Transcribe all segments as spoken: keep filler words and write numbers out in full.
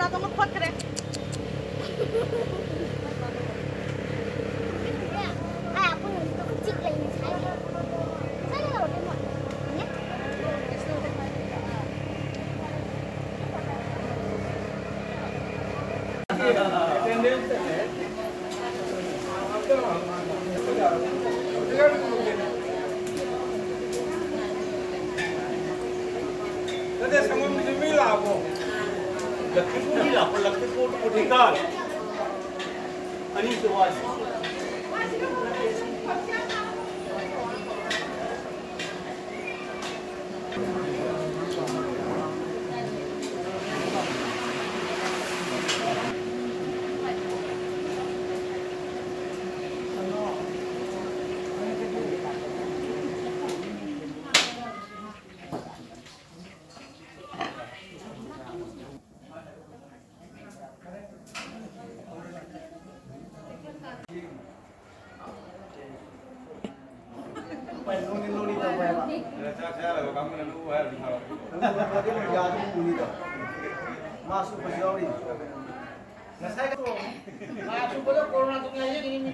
ꯑꯗꯨꯝ ꯈꯣꯠꯈ꯭ꯔꯦ꯫ ꯑꯩ ꯑꯩꯈꯣꯏ ꯍꯧꯖꯤꯛꯇ ꯎꯆꯤꯛ ꯂꯩ ꯉꯁꯥꯏꯒꯤ꯫ ꯉꯁꯥꯏ ꯂꯩꯍꯧꯔꯦ ꯑꯃ꯫ ꯌꯦꯡꯉꯦ꯫ ꯅꯠꯇꯦ, ꯁꯪꯒꯣꯝꯒꯤꯁꯨ ꯃꯤ ꯂꯥꯛꯑꯕꯣ? ꯂꯛꯈꯤꯄꯨꯔꯒꯤ ꯂꯥꯛꯄ, ꯂꯛꯈꯤꯄꯨꯔ ꯄꯨꯊꯤꯀꯥꯟ꯫ ꯑꯅꯤꯁꯨ ꯋꯥꯠꯂꯤ꯫ ꯃꯥꯁꯨ ꯄꯩꯁꯥ ꯌꯥꯎꯔꯤ꯫ ꯉꯁꯥꯏ ꯃꯥ ꯁꯨꯕꯗ ꯀꯣꯔꯣꯅꯥ ꯇꯨꯡꯉꯥꯏ ꯌꯦꯡꯉꯤꯅꯤꯅꯦ꯫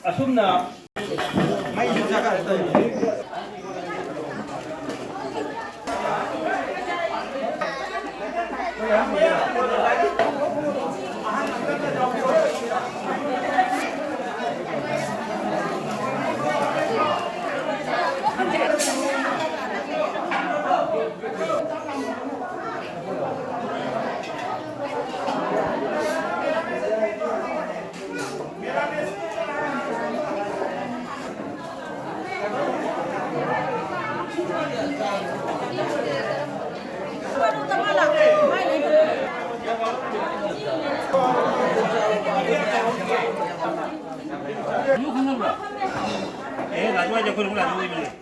ꯑꯁꯨꯝꯅ ꯈꯪꯅꯕ꯭ꯔꯣ? ꯑꯦ, ꯂꯥꯛꯑꯣ, ꯑꯩꯈꯣꯏ ꯂꯥꯛꯑꯣ꯫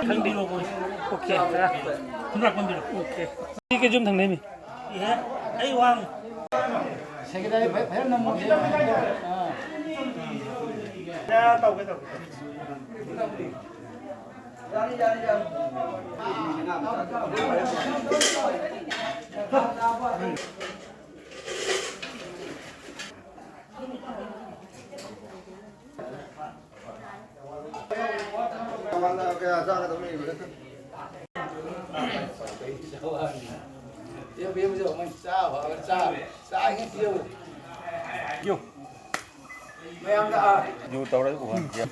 ꯈꯪꯕꯤꯔꯣ, ꯃꯣꯏ꯫ ꯑꯣꯀꯦ, ꯇꯔꯥ꯫ ꯈꯨꯟꯗ꯭ꯔꯥꯛ ꯄꯟꯕꯤꯔꯣ꯫ ꯑꯣꯀꯦ꯫ ꯁꯤ ꯀꯩꯁꯨꯝ ꯊꯪꯅꯩꯅꯤ꯫ ꯏꯍꯦ, ꯑꯩ ꯋꯥꯡ꯫ ꯁꯦꯀ꯭ꯔꯦꯇꯔꯤ ꯐꯖ-, ꯐꯖꯅ ꯅꯝꯃꯣ꯫ ꯑꯥ꯫ ꯇꯧꯒꯦ, ꯇꯧꯒꯦ꯫ ꯌꯨ ꯇꯧꯔ ꯎꯍꯟꯒꯦ꯫